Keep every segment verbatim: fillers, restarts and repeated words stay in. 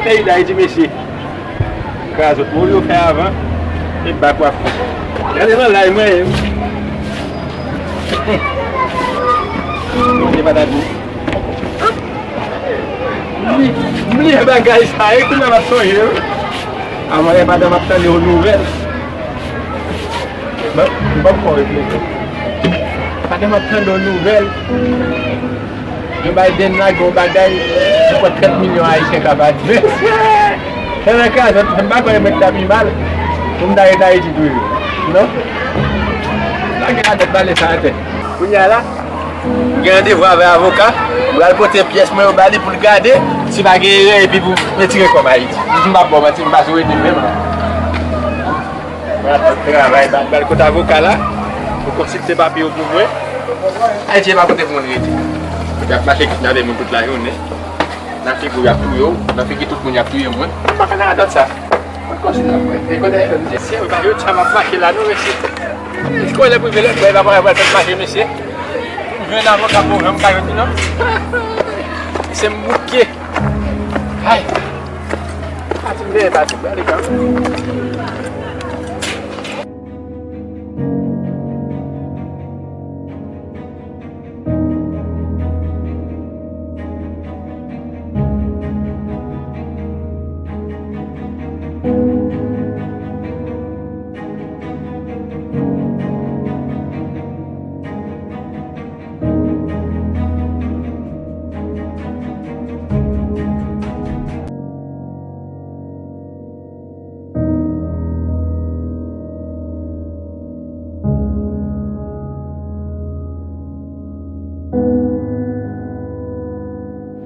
Peyi Dayiti, mesye. Krazot, moun yo fè avan, e bak w ap fè. Gade nan lay mwen. Bondye pa ta di. M bliye bagay sa, e kounye a m ap sonje, wi. Avan yè, pandan m ap tande yon nouvèl. Bon, m p ap fè yon refleksyon. Pandan m ap tande yon nouvèl, Joe Biden lage yon bagay, nenpòt trant milyon Ayisyen ka pati. Mesye! Fè nan kazèt, m pa kwè mèt ta pi mal pou m ta ret Ayiti toujou. Non? Lage latèt pale sa atè. Kounye a la, m gen randevou avè avoka, m pral pote pyès mwen yo ba li pou l gade si pa gen erè epi pou retire kòb Ayiti. M p ap ba w manti, m pa sou rete menm non. Mwen ap travay, m ap pral kote avoka la pou konsilte papye yo pou mwen. Ayiti e pa kote pou moun rete. Y ap mache kidnape moun tout lajounen. Nan figi w y ap touye w, nan figi tout moun y ap touye mwen. Mwen pa fè nan radòt sa. Mwen konsi nan mwen. E kote e mesye, mwen pa jodi sa m ap mache la non mesye. Eske w lè prive lè mwen pa pral fè mache mesye? M jwenn avoka pou mwen, m ka jwenn li non. Se m bouke. Ay. Pati m dèyè pati m prale kanmenm.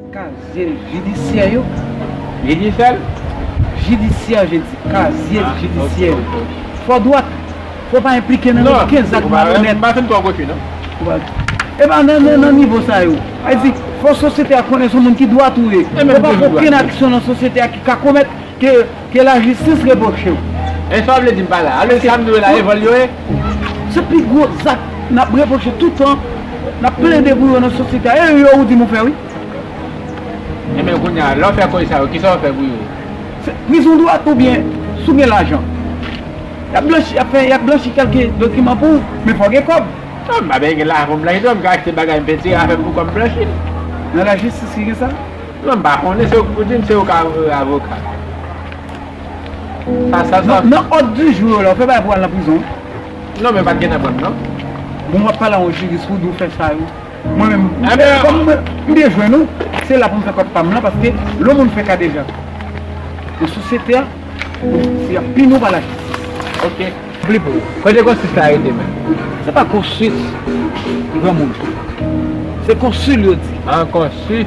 Kazye jidisyè yo. Jidisyè? Jidisyè, je di. Kazye jidisyè yo. Fò dwat. Fò pa enplike nan okenn zak malonèt. M pa fin twò gochi non. E pa nan, nan, nan nivo sa yo. Sa vle di, fò sosyete a konnen se yon moun ki dwat ou ye. Fò pa gen okenn aksyon nan sosyete a ki ka komèt ke, ke lajistis repwoche w. E sa w vle di m pa la? Alò, sa m di w la, e vòl yo ye? Se pi gwo zak n ap repwoche toutan, n ap plede pou yo nan sosyete a. E yo ou di nou fè, wi. Ebyen, kounye a, lè w fè koze sa yo, kisa w fè pou yo? Se prizon dwat oubyen si w gen lajan. Y ap blanchi, y ap fè, y ap blanchi kèlke dokiman pou ou, men fò w gen kòb. Non, m pa bezwen gen lajan pou m blanchi non, m ka achte bagay m pentire avè m pou kòb m blanchi l. Nan lajistis ki gen sa? Non, m pa konnen, se ou ki pou di m, se ou ka voye avoka. Sa, sa, sa. Nan, nan òd di jou yo la, ou fè bagay pou al nan prizon. Non, men pa t gentan pran m, non. Bon, w ap pale a yon jiris pou di w fè sa yo. Mwen menm, kòm mwen, m byen jwenn ou, se la pou m fè kòb pa m lan, paske lè yon moun fè kadejak nan sosyete a, y ap pini w pa lajistis. Ok. Pli pou ou. Kote konsil sa rete menm? Se pa konsil granmoun. Se konsil yo di. Ah, konsil.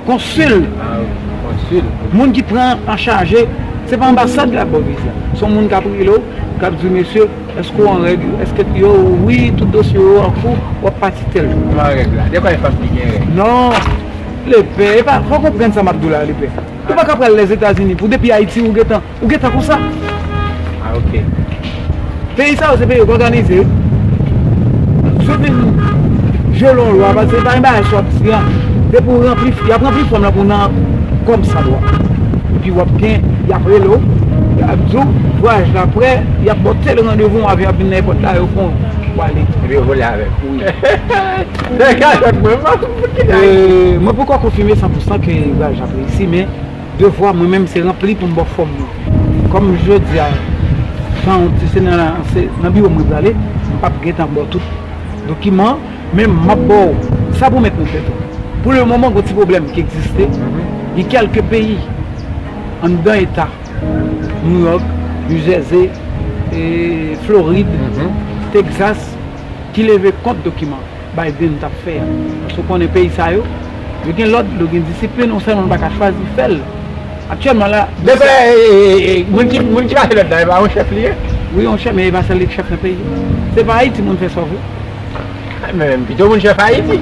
Konsil. Ah, konsil. Moun ki pran an chaje, se pa anbasad la ba w viza. Se yon moun k ap rele w, k ap di w, mesye, èske w an règ? Èske yo, wi, tout dosye yo an kou, w ap pati tèl jou. Kòman règ la? De kòman yon fanm ki gen règ? Non. Lepè, e pa, fò w konprann sa m ap di w la, lepè. Ou pa ka pral Lèzetazini pou depi Ayiti ou gentan, ou gentan konsa. Ah, ok. Peyi sa yo se peyi yo k òganize, wi. Si w vin vyole yon lwa, paske se pa yon bagay sòti an. Depi w ranpli, y ap ranpli fòm lan pou w nan kòmsadwa. Epi w ap gen, y ap rele w, y ap di w, vwayaj la prè, y ap ba w tèl randevou, yon avyon ap vin nan èpòt la, yo pran w, w ale. Epi yo vole avè w. Wi. Se kachòt mwen, m pa konn ki bagay. E, mwen poko konfime san pou san ke vwayaj la ap reyisi, men devwa mwen menm se ranpli pou m ba w fòm nan. Kòm jodi a, jan w di se nan, se nan biwo mwen prale, m p ap gentan ba w tout dokiman, men m ap ba w sa pou w met nan tèt ou. Pou le moman, gen yon ti pwoblèm ki egziste. Gen kèlke peyi anndan eta New York, New Jersey, e, Florid, Texas, ki leve kont dokiman Biden t ap fè a. Paske w konnen peyi sa yo, yo gen lòd, yo gen disiplin, yon sèl moun pa ka chwazi fè l. Aktyèlman la, depi, e, e, e, moun ki, moun ki pase lòd la, e pa yon chèf li ye? Wi, yon chèf, men e pa sèl li k chèf nan peyi a. Se pa Ayiti moun fè sa w vle. Men pito moun chèf Ayiti.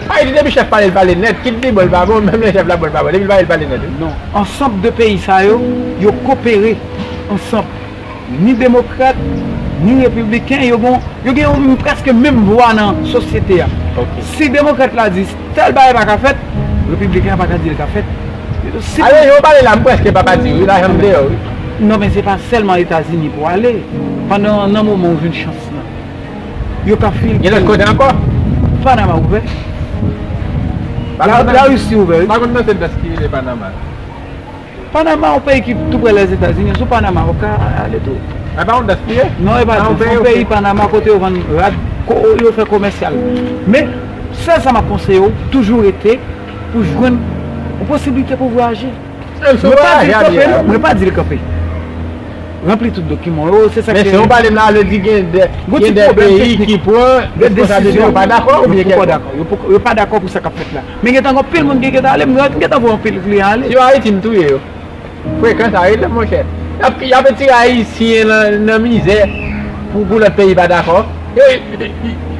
Ayiti, depi chèf pale, l pale nèt, kit li bon, l pa bon, menm lè chèf la bon, l pa bon, depi l pale, l pale nèt, wi. Non, ansanm de peyi sa yo, yo kopere ansanm. Ni demokrat, ni repibliken, yo gen, yo gen yon, prèske menm vwa nan sosyete a. Ok. Si demokrat la di tèl bagay pa ka fèt, repibliken an pa ka di l ka fèt. Ale, yo pale la, m prèske pa pati, wi, la, janm deyò, wi. Non, men se pa sèlman Etazini pou ale. Pandan nan moman ou jwenn chans lan, yo ka filtre. Gen lòt kote ankò? Panama ouvè. La, Larisi ouvè, wi. Pa konn nan se dès ki rele Panama. Panama, yon peyi ki tou prè Lèzetazini, sou Panama, ou ka ale tou. E pa yon dès li ye? Non, e pa dès, se yon peyi Panama kote yo vann rad, ko-, yo fè komèsyal. Men, sèl sa m ap konseye w, toujou rete pou jwenn yon posiblite pou vwayaje. Mwen pa di l kanpe, non, mwen pa di l kanpe. Ranpli tout dokiman yo, se sa k te. Men si w pale m la, vle di gen de, gen de peyi ki pran responsabilite, yo pa dakò oubyen kèlkonk. Yo pa dakò pou sa k ap fèt la. Men gentan gen anpil moun ki gentan ale, m gentan voye anpil kliyan ale. Si yo Ayiti, m touye yo. Frekan sa rele, monchè. Y ap, y ap retire Ayisyen nan, nan mizè pou, pou lòt peyi pa dakò. Yo, yo,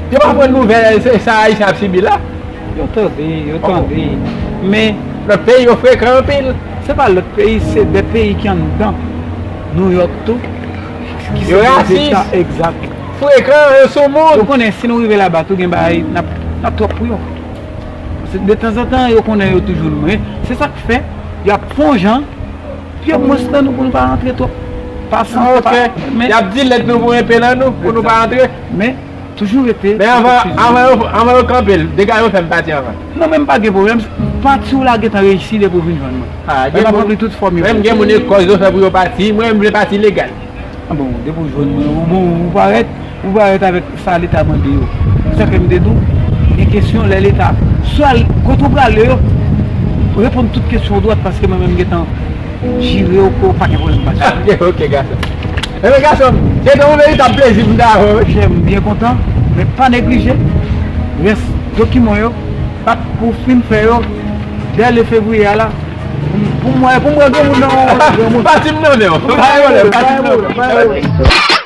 yo pa pran nouvèl, se sa Ayisyen ap sibi la. Yo tande, yo tande. Men lòt peyi yo frekan anpil. Se pa lòt peyi, se de peyi ki anndan New York tou. Ki se de rasis. Egzak. Frekan, yo sou moun. Ou konnen, si nou rive laba tou, gen bagay, n ap, n ap twòp pou yo. Paske detanzantan, yo konnen yo toujou nou. Men se sa k fè, y ap fè yon jan, pye mwens nan nou pou nou pa rantre twòp. Pa san, pa, men y ap di lèd nou pou enpe nan nou, pou nou pa rantre. Men toujou rete. Men anvan, anvan yo, anvan yo kanpe l, dega yo fè m pati anvan. Non, men m pa gen pwoblèm. Pati w la gentan reyisi depi w vin jwenn mwen. Men m ap ranpli tout fòm yo. Menm gen moun e kòz yo fè pou yo pati, mwen m vle pati legal. Ah bon, depi w jwenn mwen, ou bon, ou parèt, ou parèt avèk sa Leta mande yo. Se sa ke m te di w, gen kesyon lè Leta, swa l, kote w prale yo, reponn tout kesyon w dwat, paske mwen menm m gentan jire w ke w pa gen pwoblèm pa sa. Ok, ok, gason. Ebyen, gason, se te yon veritab plezi pou m ta avè w, wi. Monchè, m byen kontan, men pa neglije rès dokiman yo, pa pou fin fè yo, dè le fevriye a la, pou m, pou m wè, pou m wè granmoun nan, granmoun. Pati m nan men w. Pa gen pwoblèm, pati m nan men w.